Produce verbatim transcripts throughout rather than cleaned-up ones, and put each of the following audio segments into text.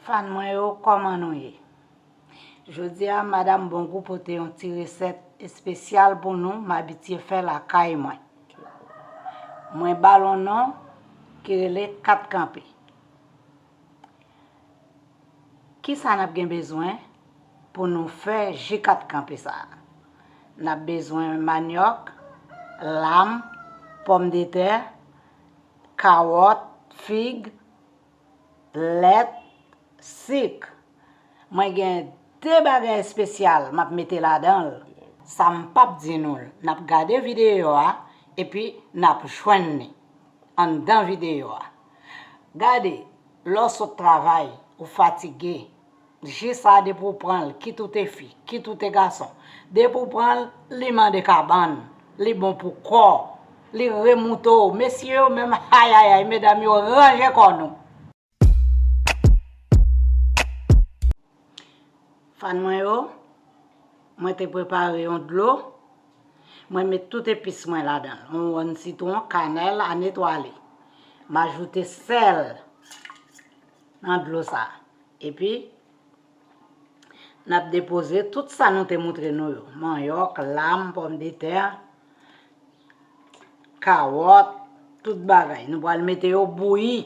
Fan mwen yo, kòman nou ye? Jodi a, madanm Bongou pote yon ti resèt espesyal pou nou, m abitye fè lakay mwen. Mwen ba l yon non ki rele kat kanpe. Kisa n ap gen bezwen pou nou fè ji kat kanpe sa a? N ap bezwen manyòk, lam, pòmdetè, kawòt, fig, lèt, sik. Mwen gen de bagay espesyal m ap mete ladan l. Sa m p ap di nou l. N ap gade videyo a, epi n ap jwenn li anndan videyo a. Gade, lè w sot travay, ou fatige, ji sa a depi w pran l, kit ou te fi, kit ou te gason, depi w pran l, li mande kabann, li bon pou kò, li remoute w. Mesye yo menm, ayayay, medam yo, ranje kò nou. Fan mwen yo, mwen te prepare yon dlo. Mwen met tout epis mwen ladan l. Yon wòn sitwon, kanèl a netwaye. M ajoute sèl nan dlo sa. Epi, n ap depoze tout sa nou te moutre nou yo. Manyòk, lam, pòmdetè, kawòt, tout bagay. Nou pral mete yo bouyi.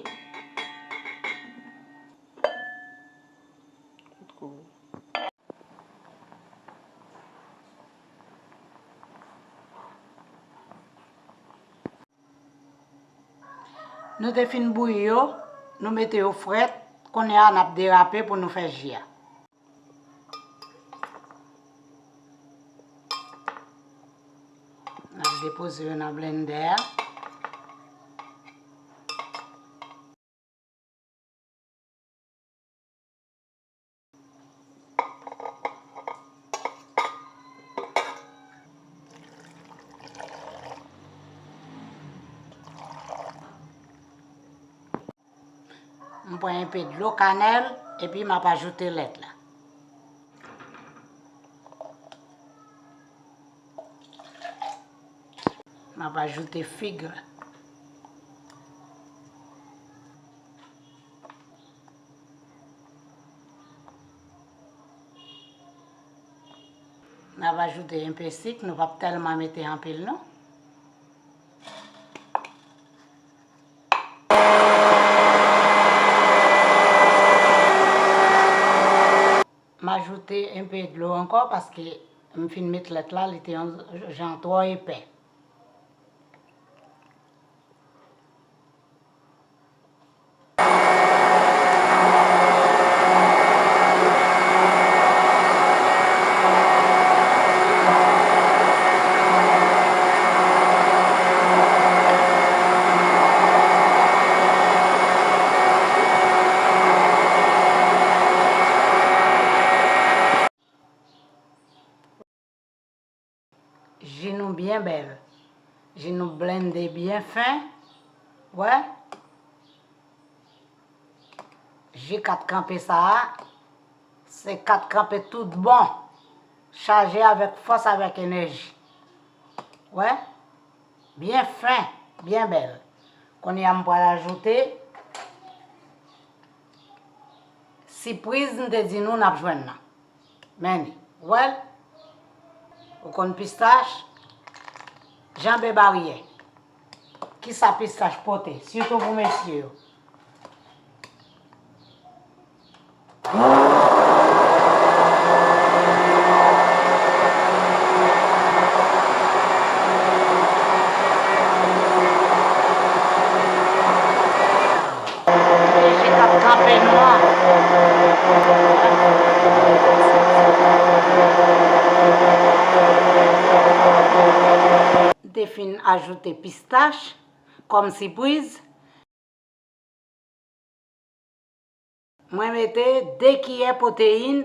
Nou te fin bouyi yo, nou mete yo frèt, kounye a n ap derape pou nou fè ji a. N ap depoze yo nan blendè a. M pran enpe dlo kanèl, epi m ap ajoute lèt la. M ap ajoute fig la. N ap ajoute enpe sik, nou p ap tèlman mete anpil non. M ajoute enpe dlo ankò paske m fin met lèt la, li te yon jan twò epè. Ji nou byen bèl. Ji nou blende byen fen. Wè. Ji kat kanpe sa a, se kat kanpe tout bon. Chaje avèk fòs, avèk enèji. Wè. Byen fen, byen bèl. Kounye a m pral ajoute sipriz m te di nou n ap jwenn nan. Men li. Wè l? Ou konn pistach? Janbe baryè. Kisa pistach pote? Sitou pou mesye yo. Ji k ap kanpe nou an. M te fin ajoute pistach kòm sipriz. Mwen mete de kiyè pwoteyin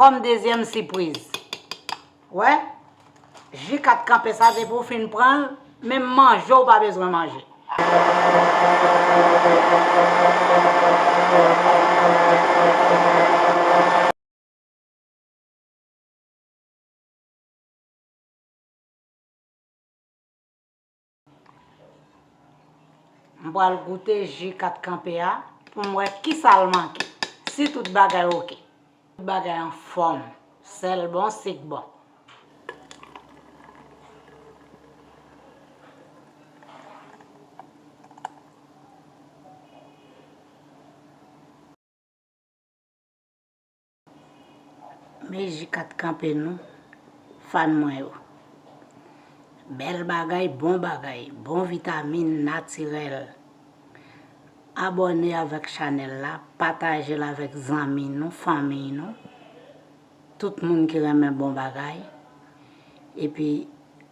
kòm dezyèm sipriz. Wè, ji k ap kanpe sa, depi w fin pran l, menm manje w pa bezwen manje. M pral goute ji kat kanpe a pou m wè kisa l manke. Si tout bagay oke. Tout bagay anfòm. Sèl bon, sik bon. Meji kat kanpe nou, fan mwen yo. Bèl bagay, bon bagay, bon vitamin natirèl. Abòne avèk chanèl la, pataje l avèk zanmi nou, fanmi nou, tout moun ki renmen bon bagay. Epi,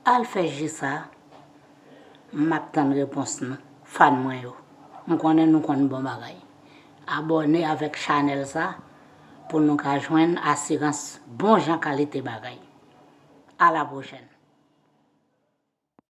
al fè ji sa, m ap tann repons nou, fan mwen yo. M konnen nou konn bon bagay. Abòne avèk chanèl sa pou nou ka jwenn asirans bon jan kalite bagay. A la pwochèn.